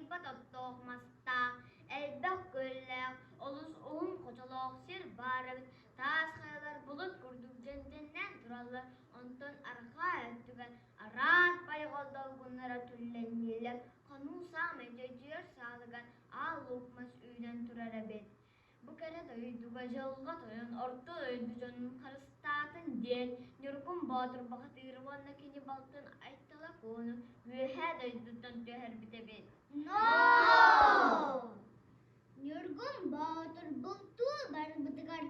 Таарыйбат оттоох мастаах, элбэх күөллээх, олус уһун хочолоох сир баар эбит. Таас хайалар булут курдук дьэндэннээн тураллар, онтон арҕаа өттүгэр араас байҕал долгуннара түллэннииллэр. Хонуу саамай дьэгдьийэр саалыгар аал луук мас үүнэн турар эбит. Бу кэрэ дойдуга дьылҕа тойон орто дойду дьонун харыстаатын диэн Ньургун Боотур бухатыыры уонна кини балтын Айтала Куону Үөһээ дойдуттан түһэрбит эбит. No! Ньургун Боотур бултуу барбытыгар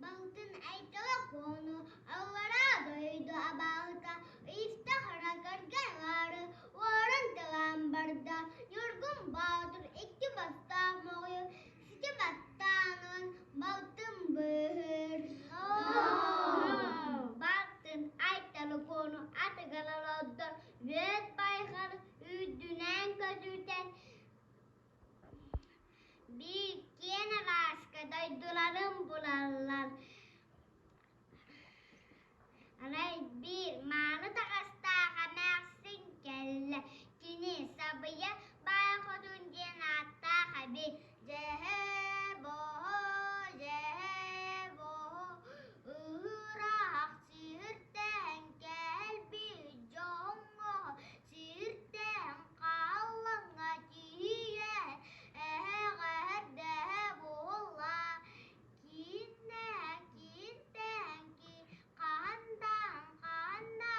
балтын Айтала Куону аллараа дойду абааһыта ыйыста хара кэргэн ылаары уоран талаан барда. Ньургун Боотур икки бастаах моҕойу сити баттаан ылан балтын быыһыыр. Балтын Айталы Куону атыгар олордор, үөт байҕал үрдүнэн көтүтэн биир киэн алааска дойдуларын булаллар. Арай биир мааны таҕастаах эмээхсин кэллэ. Кини Сабыйа Баай Хотун диэн ааттаах эбит. Дьэһэ-боһо, дьэһэ-боһо, ыһыраах сиһиртээн кэлбит дьоҥҥо сиһиртээн хааллаҥҥа тиийэ эһэҕэ-эрдэһэ буолла. Кииннээн, киинтээн ки, хаһан да, хаһан да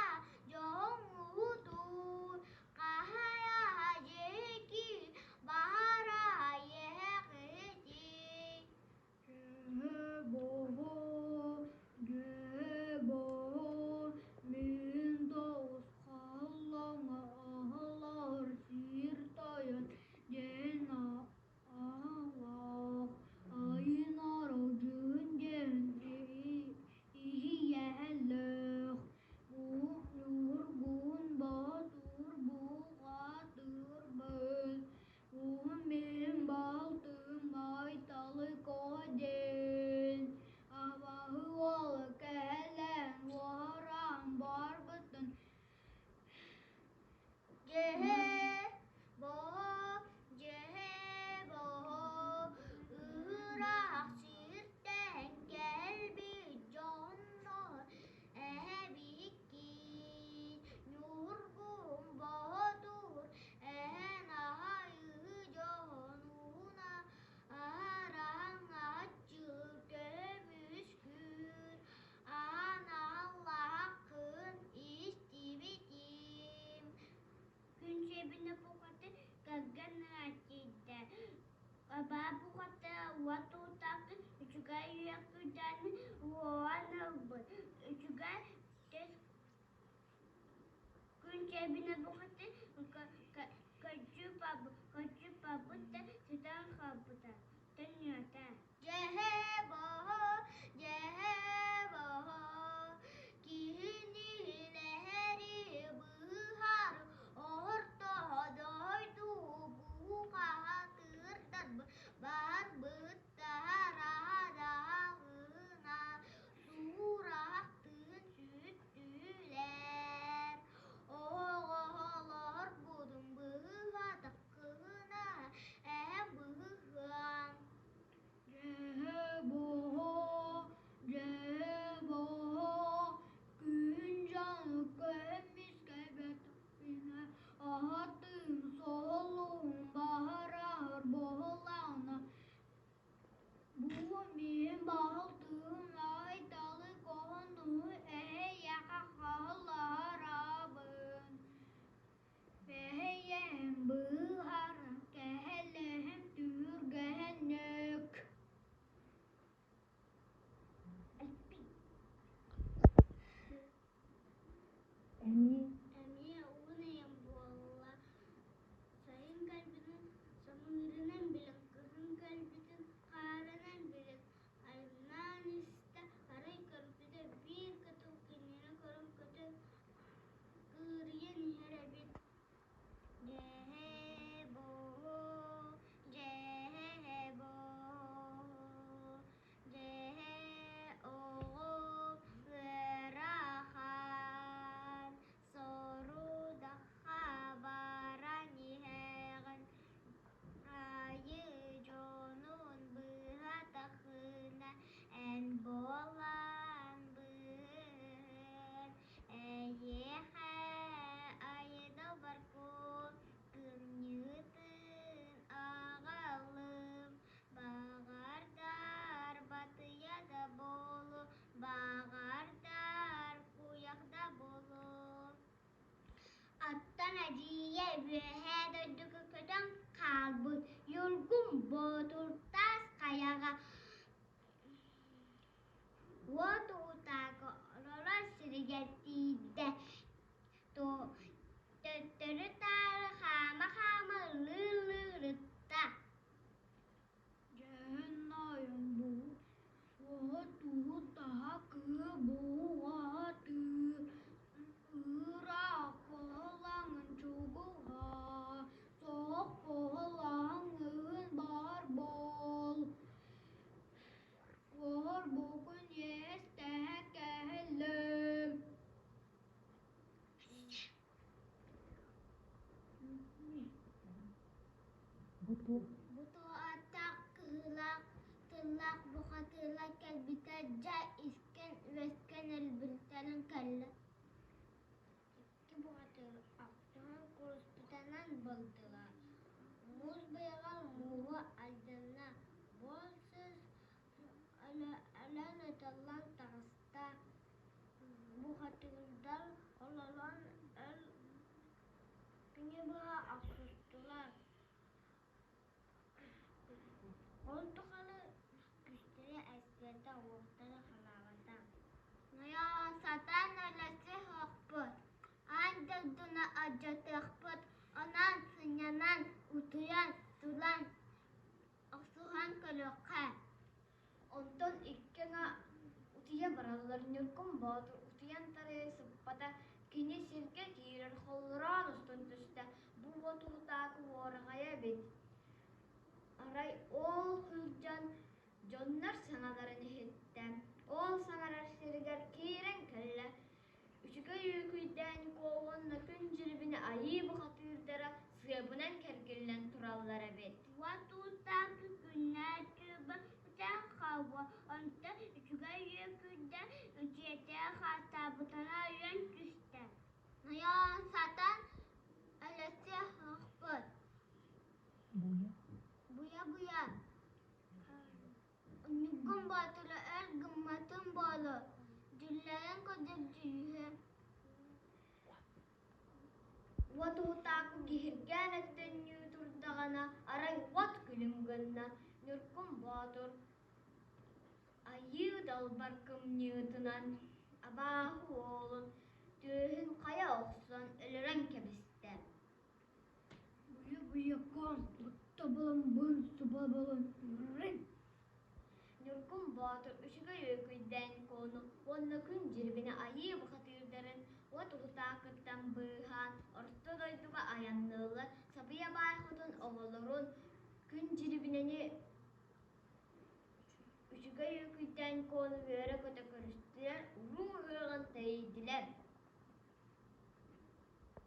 дьоһун уутуур, хаһайа дьиэки, баһара иэхэхити. Дьэ-боо, дьэ-боо, мин тоҕус халлаҥа аһылар сир тойон диэн Аалаах айын аралдьыын диэн иһийэллэх, Ньургун Боотур бухатыырбын, Мин балтым Айталыка диэн, Абаһы уола кэлэн уоран барбытын Дьэһэ-боһо, дьэһэ-боһо, ыһыраах сиртэн кэлбит дьоннор эһэбиккин Ньургун Боотур эһэн аһайыы дьонуна араҥаччы көмүскүүр Аан-аллааххын истибитим. Күн сиэбинэ бухатын кэргэн ырааччыйда. Абаа бухата уот уутаахтын үчүгэй үөккүдэни уоан ылбыт. Үчүгэй тэс күн сиэбинэ бухатын көччү бабыт да сүтэн хаалбыта. Төннүөтэ. Дьэһэ-боһо, дьэһэ-боһо, киһини илэһэри быыһар, орто дойду бухатыырдар барбыттара суурахтыын сүттүлэр. Оҕолорбутун быыһаатаххына, эһэм быыһыаҥ. Дьэһэ-боһо, дьэһэ-боһо, күн дьону көмүскэбэтэхпинэ, аһатыым, солуум баһарар буоллаҕына, бу мин балтым Айталы Куону эһиэхэ хаалларабын. Бэйэм быһааран кэлэһим түргэнник. Эмиэ уун айан буолла. Сайын кэлбитин самыырынан билэн, кыһын кэлбитин хаарынан билэн, айаннаан Боотур таас хайаҕа уот уутааҕы олорор сиригэр тиийдэ. Төттөрү-таары хаама-хаама ыллыы-ыллыы ырытта. Дьэһин айан уоһа таһа кыа буһаатыы, ыыраах куһалаҥын чугуһа, соһох куһалаҥын баар буол, Куоһур букун иэстэһэ кэһэллим. Бутуотаах кыһыылаах тыллаах бухатыылар кэлбитэ дьэ искэн-үөскэн өлбүттэрин кэллэ. Икки бухатыыр охсуһан куруспутунан буоллулар, муус байҕал мууһа алдьанна, буор сыыс өлөн ытыллан таҕыста. Бухатыырдар олорон өр күнү быһа охсустулар. Ол тухары күүстэрэ эстибэтэ, уохтара халаабата. Нойоо, сатаан өлөсө суохпут, аан дойдуну алдьатыахпыт, онон сынньанан, утуйан, туран, охсуһан көрүөххэ. Онтон икки аҥа утуйа бараллар. Ньургун Боотур утуйан тарыйа сыппата, кини сиргэ киирэр холлороон устун түстэ, бу уот уһутаакы уораҕайа эбит. Арай ол сылдьан дьоннор саҥаларын иһиттэ, ол саҥарар сиригэр киирэн кэллэ. Үчүгэй үүкүйдээн Куо уонна Күн Дьирибинэ айыы бухатыырдара сыабынан кэргиллэн тураллар эбит. Уот уутаакы күннээх түбэ үтэн хаалла, онтон үчүгэй үөкүйдэ дьиэтигэр хааттаабытына өлөн түстэ. Нойоон сатаан өлөсө суохпут. Буйа-буйа Ньургун Боотуру өр гымматын буолуо, дьүллэрин курдук дьүһүйэ Уот уһутаакы киһиргээн өттөннүү турдаҕына, арай уот күлүм гынна. Ньургун Боотур айыы далбар кымньыытынан абааһы уолун түөһүн хайа охсон өлөрөн кэбистэ. Буйа-буйакаан, отто булан саба булан Ньургун Боотур үчүгэй өкүйдээн Куону уонна Күн Дьирибинэ айыы бухатыырдарын уот уһутаакыттан быыһаан орто дойдуга айанныыллар, Сабыйа Баай Хотун оҕолорун Күн Дьирибинэни үчүгэй өкүйдээн Куону үөрэ-көтө көрүстүлэр, уруу ыһыаҕын тэрийдилэр.